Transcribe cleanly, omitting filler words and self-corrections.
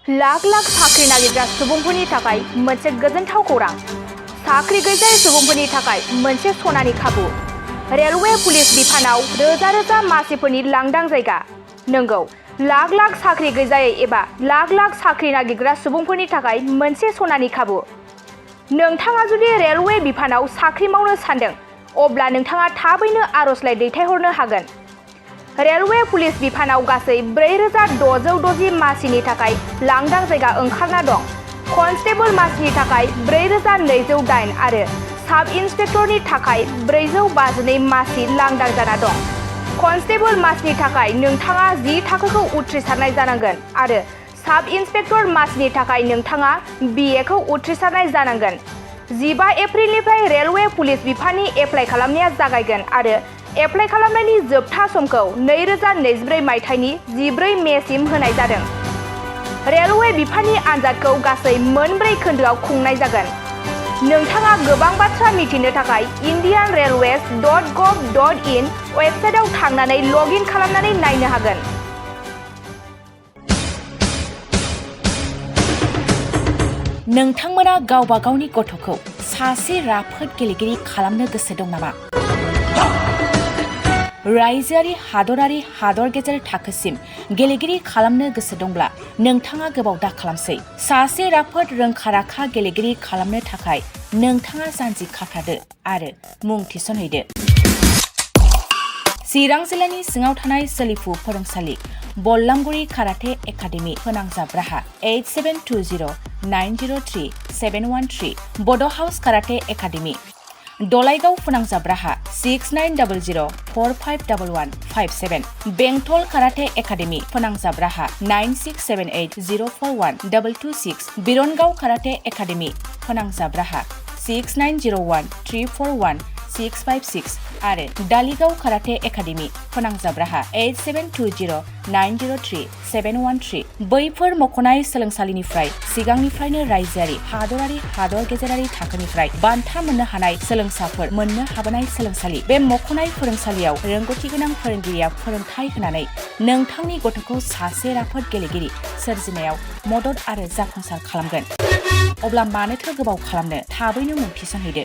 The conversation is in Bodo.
लाख लाख साख्रि नागिरग्रा सुबुंफोरनि थाखाय मोनसे गोजोनथाव खौरां। साख्रि गैजायै सुबुंफोरनि थाखाय मोनसे सनानि खाबु। रेलवे पुलिस बिफानाव रोजा रोजा मासिफोरनि लांदां जायगा। नंगौ, लाख लाख साख्रि गैजायै एबा लाख लाख साख्रि नागिरग्रा सुबुंफोरनि थाखाय मोनसे सनानि खाबु। नोंथाङा जुदि रेलवे बिफानाव साख्रि मावनो सानदों, अब्ला नोंथाङा थाबैनो आर'जलाइ दैथायहरनो हागोन। रेलवे पुलिस बिफानाव गासै 4660 मासिनि थाखाय लांदां जायगा ओंखारना दं। कनस्टेबल मासिनि थाखाय 4208 आरो साब इन्सपेक्टरनि थाखाय 452 मासि लांदां जाना दं। कनस्टेबल मासिनि थाखाय नोंथाङा 10 थाखोखौ उथ्रिसारनाय जानांगोन आरो साब इन्सपेक्टर मासिनि थाखाय नोंथाङा BA खौ उथ्रिसारनाय जानांगोन। 15 एप्रिलनिफ्राय रेलवे पुलिस बिफाननि एप्लाइ खालामनाया जागायगोन आरो एप्लाइ खालामनायनि जोबथा समखौ 2024 मायथाइनि 14 मेसिम होनाय जादों। रेलवे बिफाननि आनजादखौ गासै 4 खोन्दोआव खुंनाय जागोन। नोंथाङा गोबां बाथ्रा मिथिनो थाखाय indianrailways.gov.in वेबसाइटआव थांनानै लग इन खालामनानै नायनो हागोन। नोंथांमोना गावबा गावनि गथ'खौ सासे राफोद गेलेगिरि खालामनो गोसो दं नामा? रायजोआरि हादरारि हादर गेजेर थाखोसिम गेलेगिरि खालामनो गोसो दंब्ला नोंथाङा गोबाव दा खालामसै। सासे राफोद रोंखा-राखा गेलेगिरि खालामनो थाखाय नोंथाङा जानजि खाफ्रादो आरो मुं थिसनहैदो। चिरां जिल्लानि सिङाव थानाय सोलिफु फोरोंसालि बल्लामगुरि काराटे एकाडेमि फोनांजाब राहा 8720903713 बड' हाउस काराटे एकाडेमि दलाइगाव फोनांजाब राहा 6900451157 बेंटल काराटे एकाडेमि फोनांजाब राहा 9678041226 बिरनगाव काराटे एकाडेमि फोनांजाब राहा 6901341656 आरो दालिगाव काराटे एकाडेमि फोनांजाब राहा 8720903713 बैफोर मख'नाय सोलोंसालिनिफ्राय सिगांनिफ्रायनो रायजोआरि हादरारि हादर गेजेरारि थाखोनिफ्राय बान्था मोननो हानाय सोलोंसाफोर मोननो हाबोनाय सोलोंसालि। बे मख'नाय फोरोंसालियाव रोंगौथि गोनां फोरोंगिरिया फोरोंथाय होनानै नोंथांनि गथ'खौ सासे राफोद गेलेगिरि सोरजिनायाव मदद आरो जाफुंसार खालामगोन। अब्ला मानोथो गोबाव खालामनो, थाबैनो मुं थिसनहैदो।